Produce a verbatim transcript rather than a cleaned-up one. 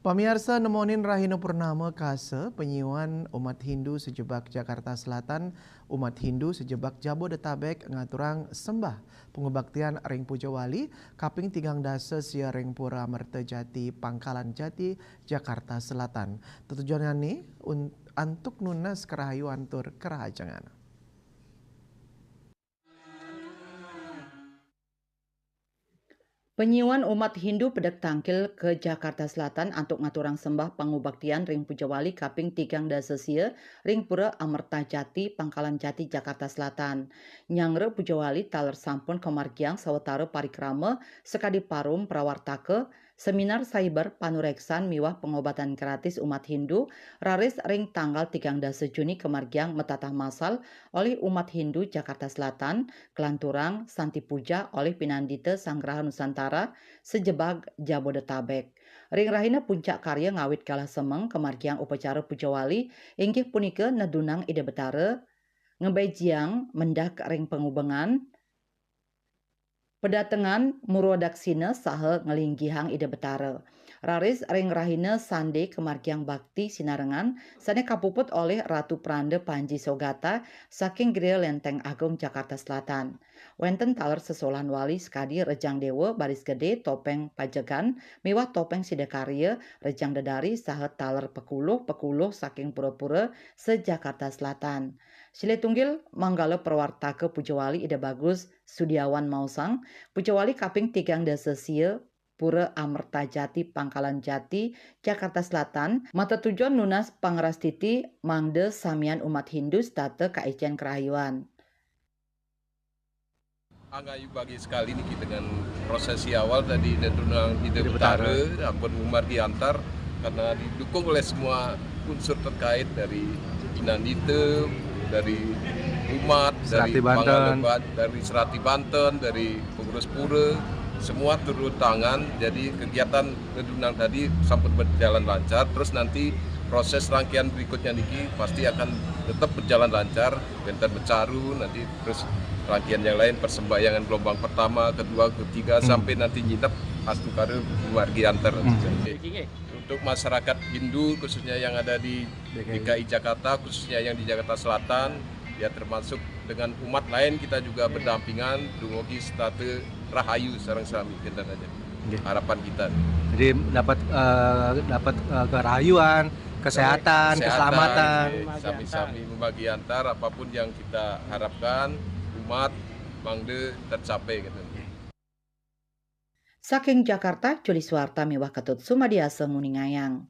Pamiarsa, nemonin rahina purnama kasa, panyiuan umat Hindu sajebag Jakarta Selatan, umat Hindu sajebag Jabodetabek ngaturang sembah pangubaktian ring Puja Wali kaping tigang dasa sia ring Pura Amerta Jati, Pangkalan Jati, Jakarta Selatan. Tetujonane un-, antuk nunas karahayuan tur karahajengan. Panyiuan umat Hindu pedek tangkil ka Jakarta Selatan antuk ngaturang sembah pangubaktian ring Puja Wali kaping tigang dasa sia ring Pura Amerta Jati, Pangkalan Jati, Jakarta Selatan. Nyanggra Puja Wali taler sampun kamargiang sawatara parikrama sakadi parum prawartaka, seminar cyber, panureksan miwah pangobatan gratis umat Hindu, raris ring tanggal tigang dasa Juni kamargiang matatah massal olih umat Hindu Jakarta Selatan, kalanturang santi puja olih pinandita Sang Graha Nusantara sajebag Jabodetabek. Ring rahina puncak karya ngawit galah semeng kamargiang upacara Puja Wali, inggih punika nedunang Ida Betara, ngabejiang mendak ring pangubengan, pedatengan murwa daksina saha nglinggihang Ida Betara. Raris ring rahina sande kamargiang bakti sinarengan sane kapuput olih Ratu Pranda Panji Sogata saking Griya Lenteng Agung, Jakarta Selatan. Wenten taler sesolahan wali sakadi Rejang Dewa, Baris Gede, Topeng Pajegan, miwah Topeng Sidakarya, Rejang Dedari, saha taler pekuluh-pekuluh saking pura-pura se-Jakarta Selatan. Silih tunggil manggala prawartaka Puja Wali Ida Bagus Sudiawan maosang, Puja Wali kaping tigang dasa sia, Pura Amerta Jati, Pangkalan Jati, Jakarta Selatan, matetujon nunas pangrastiti mangda samian umat Hindu setata kaicen karahayuan. Angayu bagi sekali niki dengan prosesi awal tadi, Ida Betara, ampun umargiantar, karena didukung oleh semua unsur terkait dari Pinandita, dari umat, dari Serati Banten. Pangalebat, dari Serati Banten, dari pengurus pura, semua turun tangan. Jadi kegiatan nedunang tadi sampun berjalan lancar. Terus nanti proses rangkaian berikutnya niki pasti akan tetap berjalan lancar. Wenten becaru, nanti terus rangkaian yang lain, persembahyangan gelombang pertama, kedua, ketiga, sampai nanti nyinep astungkara umargiantar. Untuk masyarakat Hindu, khususnya yang ada di D K I Jakarta, khususnya yang di Jakarta Selatan, ya, termasuk dengan umat lain, kita juga berdampingan, dumugi setata rahayu sareng sami, kinten aja. Nggih. Harapan kita. Jadi dapat, eh, dapat, eh, kerahayuan, kesehatan, keselamatan. Sami-sami membagi antar apapun yang kita harapkan, umat mangda tercapai, gitu. Saking Jakarta, Juli Suwarta miwah Ketut Sumadiasa nguningayang.